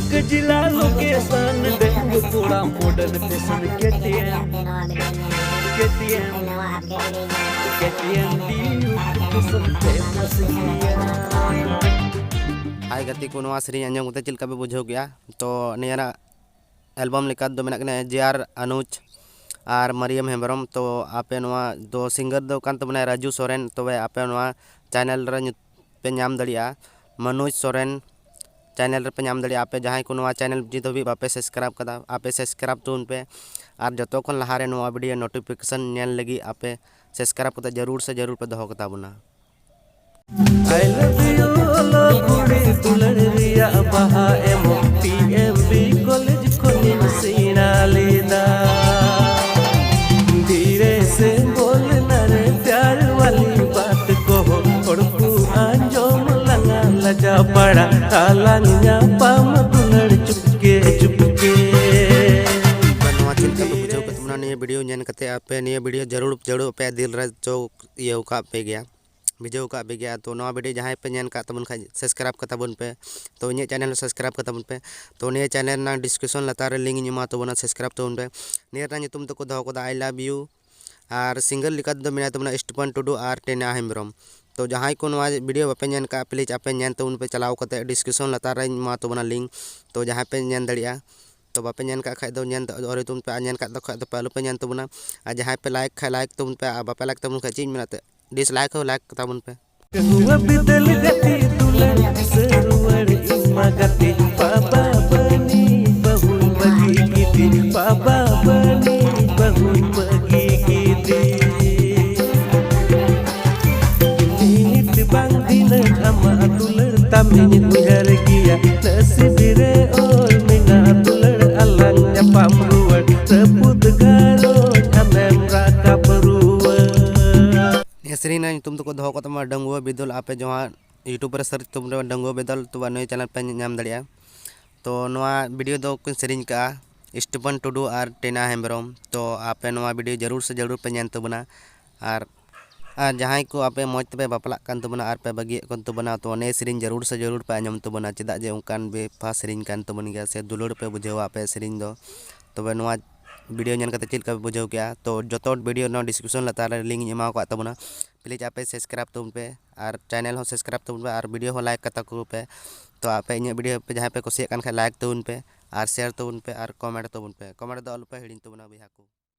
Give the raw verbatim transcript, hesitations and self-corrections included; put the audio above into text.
ᱡᱤᱞᱟ location dengue ᱯᱚᱲᱟ modern fashion KTM, KTM, KTM dew fashion famous ᱜᱮᱭᱟ᱾ ᱦᱟᱭ ᱜᱟᱛᱮ ᱠᱚ, ᱱᱚᱣᱟ ᱥᱮᱨᱮᱧ ᱟᱸᱡᱚᱢ ᱠᱟᱛᱮ ᱪᱮᱫ ᱞᱮᱠᱟ ᱯᱮ ᱵᱩᱡᱷᱟᱹᱣ ᱠᱮᱜᱼᱟ? ᱛᱚ ᱱᱤᱭᱟᱹ ᱨᱮᱱᱟᱜ ᱮᱞᱵᱟᱢ ᱞᱮᱠᱟ ᱫᱚ ᱢᱮᱱᱟᱜ ᱠᱤᱱᱟ ᱡᱮ ᱟᱨ ᱟᱱᱩᱡᱽ ᱟᱨ ᱢᱟᱨᱤᱭᱟᱢ ᱦᱮᱢᱵᱨᱚᱢ᱾ ᱛᱚ ᱟᱯᱮ ᱱᱚᱣᱟ ᱫᱚ ᱥᱤᱝᱜᱟᱨ ᱫᱚ ᱠᱟᱱ ᱛᱟᱵᱚᱱᱟᱭ ᱨᱟᱡᱩ ᱥᱚᱨᱮᱱ᱾ ᱛᱚᱵᱮ ᱟᱯᱮ ᱱᱚᱣᱟ ᱪᱮᱱᱮᱞ ᱨᱮ ᱧᱩ-, ᱯᱮ ᱧᱟᱢ ᱫᱟᱲᱮᱭᱟᱜᱼᱟ, ᱢᱟᱱᱳᱡᱽ ᱥᱚᱨᱮᱱ ᱪᱮᱱᱮᱞ ᱨᱮᱯᱮ ᱧᱟᱢ ᱫᱟᱲᱮᱭᱟᱜᱼᱟ᱾ ᱟᱯᱮ ᱡᱟᱦᱟᱸᱭ ᱠᱚ ᱱᱚᱣᱟ ᱪᱮᱱᱮᱞ ᱱᱤᱛ ᱦᱟᱹᱵᱤᱡ ᱵᱟᱯᱮ ᱥᱟᱵᱥᱠᱨᱟᱭᱤᱵ ᱠᱟᱫᱟ, ᱟᱯᱮ ᱥᱟᱵᱥᱠᱨᱟᱭᱤᱵ ᱛᱟᱵᱚᱱ ᱯᱮ᱾ ᱟᱨ ᱡᱚᱛᱚ ᱠᱷᱚᱱ ᱞᱟᱦᱟᱨᱮ ᱱᱚᱣᱟ ᱵᱷᱤᱰᱤᱭᱳ ᱱᱳᱴᱤᱯᱷᱤᱠᱮᱥᱚᱱ ᱧᱮᱞ ᱞᱟᱹᱜᱤᱫ ᱟᱯᱮ ᱥᱟᱵᱥᱠᱨᱟᱭᱤᱵ ᱠᱟᱛᱮ ᱡᱟᱹᱨᱩᱲ ᱥᱮ ᱡᱟᱹᱨᱩᱲ ᱯᱮ ᱫᱚᱦᱚ ᱠᱟᱛᱟ ᱵᱚᱱᱟ᱾ I love you ᱚᱞᱚᱜ ᱠᱩᱲᱤ ᱫᱩᱞᱟᱹᱲ ᱨᱮᱭᱟᱜ ᱵᱟᱦᱟ ᱮᱢᱚᱜ ᱯᱤ ᱮᱢ ᱵᱤ ᱠᱚᱞᱮᱡᱽ ᱠᱷᱚᱱᱤᱧ ᱥᱮᱬᱟ ᱞᱮᱫᱟ᱾ ᱫᱷᱤᱨᱮ ᱥᱮ ᱵᱚᱞᱱᱟ ᱨᱮ ᱯᱭᱟᱨ ᱣᱟᱞᱤ ᱵᱟᱛ ᱠᱚᱦᱚᱸ ᱦᱚᱲ ᱠᱚ ᱟᱸᱡᱚᱢ ᱞᱟᱝᱟ ᱞᱟᱡᱟ ᱯᱟᱲᱟ ᱟᱞᱟᱝ ᱧᱟᱯᱟᱢ ᱫᱩᱞᱟᱹᱲ ᱪᱩᱯᱠᱮ ᱪᱩᱯᱠᱮ᱾ ᱱᱚᱣᱟ ᱪᱮᱫ ᱞᱮᱠᱟ ᱯᱮ ᱵᱩᱡᱷᱟᱹᱣ ᱠᱮᱫ ᱛᱟᱵᱚᱱᱟ ᱱᱤᱭᱟᱹ ᱵᱷᱤᱰᱤᱭᱳ ᱧᱮᱞ ᱠᱟᱛᱮ? ᱟᱯᱮ ᱱᱤᱭᱟᱹ ᱵᱷᱤᱰᱤᱭᱳ ᱡᱟᱹᱨᱩᱲ ᱡᱟᱹᱨᱩᱲ ᱟᱯᱮᱭᱟᱜ ᱫᱤᱞ ᱨᱮ ᱪᱚ ᱤᱭᱟᱹ ᱟᱠᱟᱫ ᱯᱮ ᱜᱮᱭᱟ, ᱵᱩᱡᱷᱟᱹᱣ ᱟᱠᱟᱫ ᱯᱮ ᱜᱮᱭᱟ᱾ ᱛᱚ ᱱᱚᱣᱟ ᱵᱷᱤᱰᱤᱭᱳ ᱡᱟᱦᱟᱸᱭ ᱯᱮ ᱧᱮᱞ ᱠᱟᱜ ᱛᱟᱵᱚᱱ ᱠᱷᱟᱡ ᱥᱟᱵᱥᱠᱨᱟᱭᱤᱵ ᱠᱟᱛᱟ ᱵᱚᱱ ᱯᱮ᱾ ᱛᱚ ᱤᱧᱟᱹᱜ ᱪᱮᱱᱮᱞ ᱦᱚᱸ ᱥᱟᱵᱥᱠᱨᱟᱭᱤᱵ ᱠᱟᱛᱟ ᱵᱚᱱ ᱯᱮ᱾ ᱛᱚ ᱱᱤᱭᱟᱹ ᱪᱮᱱᱮᱞ ᱨᱮᱱᱟᱜ ᱰᱤᱥᱠᱨᱤᱯᱥᱚᱱ ᱞᱟᱛᱟᱨ ᱨᱮ ᱞᱤᱝᱠ ᱤᱧ ᱮᱢᱟ ᱛᱟᱵᱚᱱᱟ, ᱥᱟᱵᱥᱠᱨᱟᱭᱤᱵ ᱛᱟᱵᱚᱱ ᱯᱮ᱾ ᱱᱤᱭᱟᱹ ᱨᱮᱱᱟᱜ ᱧᱩᱛᱩᱢ ᱫᱚᱠᱚ ᱫᱚᱦᱚ ᱠᱟᱫᱟ I love you᱾ ᱟᱨ ᱥᱤᱝᱜᱟᱨ ᱞᱮᱠᱟ ᱛᱮᱫᱚ ᱢᱮᱱᱟᱭ ᱛᱟᱵᱚᱱᱟ ᱥᱴᱤᱯᱷᱟᱱ ᱴᱩᱰᱩ ᱟᱨ ᱴᱮᱱᱟ ᱦᱮᱢᱵᱨᱚᱢ᱾ ᱛᱚ ᱡᱟᱦᱟᱸᱭ ᱠᱚ ᱱᱚᱣᱟ ᱵᱷᱤᱰᱤᱭᱳ ᱵᱟᱯᱮ ᱧᱮᱞ ᱠᱟᱜᱼᱟ, ᱯᱞᱤᱡᱽ ᱟᱯᱮ ᱧᱮᱞ ᱛᱟᱵᱚᱱ ᱯᱮ ᱪᱟᱞᱟᱣ ᱠᱟᱛᱮ᱾ ᱰᱤᱥᱠᱨᱤᱯᱥᱚᱱ ᱞᱟᱛᱟᱨ ᱨᱮᱧ ᱮᱢᱟ ᱛᱟᱵᱚᱱᱟ ᱞᱤᱝᱠ᱾ ᱛᱚ ᱡᱟᱦᱟᱸᱭ ᱯᱮ ᱧᱮᱞ ᱫᱟᱲᱮᱭᱟᱜᱼᱟ, ᱛᱚ ᱵᱟᱯᱮ ᱧᱮᱞ ᱠᱟᱜ ᱠᱷᱟᱡ ᱫᱚ ᱧᱮᱞ ᱫᱚᱦᱚᱭ ᱛᱟᱵᱚᱱ ᱯᱮ, ᱟᱨ ᱧᱮᱞ ᱠᱟᱜ ᱫᱚ ᱠᱷᱟᱡ ᱫᱚ ᱯᱮ ᱟᱞᱚᱯᱮ ᱧᱮᱞ ᱛᱟᱵᱚᱱᱟ᱾ ᱟᱨ ᱡᱟᱦᱟᱸᱭ ᱯᱮ ᱞᱟᱭᱤᱠ ᱠᱷᱟᱡ ᱞᱟᱭᱤᱠ ᱛᱟᱵᱚᱱ ᱯᱮ, ᱟᱨ ᱵᱟᱯᱮ ᱞᱟᱭᱤᱠ ᱛᱟᱵᱚᱱ ᱠᱷᱟᱡ ᱪᱮᱫ ᱤᱧ ᱢᱮᱱᱟ ᱛᱮ, ᱰᱤᱥᱞᱟᱭᱤᱠ ᱦᱚᱸ ᱞᱟᱭᱤᱠ ᱛᱟᱵᱚᱱ ᱯᱮ᱾ ᱨᱩᱣᱟᱹ ᱵᱤᱫᱟᱹᱞ ᱜᱟᱛᱮ ᱫᱩᱞᱟᱹᱲ ᱥᱮ ᱨᱩᱣᱟᱹᱲ ᱤᱧ ᱢᱟ ᱜᱟᱛᱮ ᱵᱟᱵᱟ ᱵᱟᱹᱱᱤ ᱵᱟᱹᱦᱩ ᱵᱟᱹᱜᱤ ᱠᱤᱫᱤ ᱵᱟᱵᱟ ᱵᱟᱹᱱᱤ ᱵᱟᱹᱦᱩ ᱵᱟᱹᱜᱤ ᱠᱤᱫᱤ᱾ ᱱᱤᱛ ᱵᱟᱝ ᱫᱷᱤᱱᱟᱹᱝ ᱟᱢᱟᱜ ᱫᱩᱞᱟᱹᱲ ᱛᱟᱢᱤᱧ ᱩᱭᱦᱟᱹᱨ ᱜᱮᱭᱟ᱾ ᱱᱟᱹᱥᱤᱵ ᱨᱮ ᱚᱞ ᱢᱮᱱᱟᱜ ᱫᱩᱞᱟᱹᱲ ᱟᱞᱟᱝ ᱧᱟᱯᱟᱢ ᱨᱩᱣᱟᱹᱲ᱾ ᱨᱟᱹᱯᱩᱫ ᱜᱷᱟᱨᱚᱸᱡᱽ ᱟᱢᱮᱢ ᱨᱟᱠᱟᱵ ᱨᱩᱣᱟᱹᱲ᱾ ᱱᱤᱭᱟᱹ ᱥᱮᱨᱮᱧ ᱨᱮᱱᱟᱜ ᱧᱩᱛᱩᱢ ᱫᱚᱠᱚ ᱫᱚᱦᱚ ᱠᱟᱫ ᱛᱟᱢᱟ ᱰᱟᱺᱜᱩᱣᱟᱹ ᱵᱤᱫᱟᱹᱞ᱾ ᱟᱯᱮ ᱡᱟᱦᱟᱸ YouTube ᱨᱮ ᱥᱟᱨᱪ ᱛᱟᱵᱚᱱ ᱯᱮ ᱰᱟᱺᱜᱩᱣᱟᱹ ᱵᱤᱫᱟᱹᱞ, ᱛᱚ ᱱᱩᱭ ᱪᱮᱱᱮᱞ ᱯᱮ ᱧᱟᱢ ᱫᱟᱲᱮᱭᱟᱜᱼᱟ᱾ ᱛᱚ ᱱᱚᱣᱟ ᱵᱷᱤᱰᱤᱭᱳ ᱫᱚ ᱠᱤᱱ ᱥᱮᱨᱮᱧ ᱠᱟᱜᱼᱟ ᱥᱴᱤᱯᱷᱟᱱ ᱴᱩᱰᱩ ᱟᱨ ᱴᱮᱱᱟ ᱦᱮᱢᱵᱨᱚᱢ᱾ ᱛᱚ ᱟᱯᱮ ᱱᱚᱣᱟ ᱵᱷᱤᱰᱤᱭᱳ ᱡᱟᱹᱨᱩᱲ ᱥᱮ ᱡᱟᱹᱨᱩᱲ ᱯᱮ ᱧᱮᱞ ᱛᱟᱵᱚᱱᱟ᱾ ᱟᱨ ᱟᱨ ᱡᱟᱦᱟᱸᱭ ᱠᱚ ᱟᱯᱮ ᱢᱚᱡᱽ ᱛᱮᱯᱮ ᱵᱟᱯᱞᱟᱜ ᱠᱟᱱ ᱛᱟᱵᱚᱱᱟ ᱟᱨ ᱯᱮ ᱵᱟᱹᱜᱤᱭᱮᱫ ᱠᱟᱱ ᱛᱟᱵᱚᱱᱟ, ᱛᱚ ᱱᱤᱭᱟᱹ ᱥᱮᱨᱮᱧ ᱡᱟᱹᱨᱩᱲ ᱥᱮ ᱡᱟᱹᱨᱩᱲ ᱯᱮ ᱟᱸᱡᱚᱢ ᱛᱟᱵᱚᱱᱟ, ᱪᱮᱫᱟᱜ ᱡᱮ ᱚᱱᱠᱟᱱ ᱵᱮᱯᱷᱟ ᱥᱮᱨᱮᱧ ᱠᱟᱱ ᱛᱟᱵᱚᱱ ᱜᱮᱭᱟ ᱥᱮ ᱫᱩᱞᱟᱹᱲ ᱯᱮ ᱵᱩᱡᱷᱟᱹᱣᱟ ᱟᱯᱮ ᱥᱮᱨᱮᱧ ᱫᱚ᱾ ᱛᱚᱵᱮ ᱱᱚᱣᱟ video ᱧᱮᱞ ᱠᱟᱛᱮ ᱪᱮᱫ ᱞᱮᱠᱟ ᱯᱮ ᱵᱩᱡᱷᱟᱹᱣ ᱠᱮᱜᱼᱟ? ᱛᱚ ᱡᱚᱛᱚ video ᱱᱚᱣᱟ description ᱞᱟᱛᱟᱨ ᱨᱮ link ᱤᱧ ᱮᱢᱟ ᱟᱠᱟᱫ ᱛᱟᱵᱚᱱᱟ, please ᱟᱯᱮ subscribe ᱛᱟᱵᱚᱱ ᱯᱮ ᱟᱨ channel ᱦᱚᱸ subscribe ᱛᱟᱵᱚᱱ ᱯᱮ ᱟᱨ video ᱦᱚᱸ like ᱠᱟᱛᱟ ᱠᱚ ᱯᱮ᱾ ᱛᱚ ᱟᱯᱮ ᱤᱧᱟᱹᱜ video ᱯᱮ ᱡᱟᱦᱟᱸᱭ ᱯᱮ ᱠᱩᱥᱤᱭᱟᱜ ᱠᱟᱱ ᱠᱷᱟᱡ like ᱛᱟᱵᱚᱱ ᱯᱮ ᱟᱨ share ᱛᱟᱵᱚᱱ ᱯᱮ ᱟᱨ comment ᱛᱟᱵᱚᱱ ᱯᱮ, comment ᱫᱚ ᱟᱞᱚ ᱯᱮ ᱦᱤᱲᱤᱧ ᱛᱟᱵᱚᱱᱟ ᱵᱚᱭᱦᱟ ᱠᱚ᱾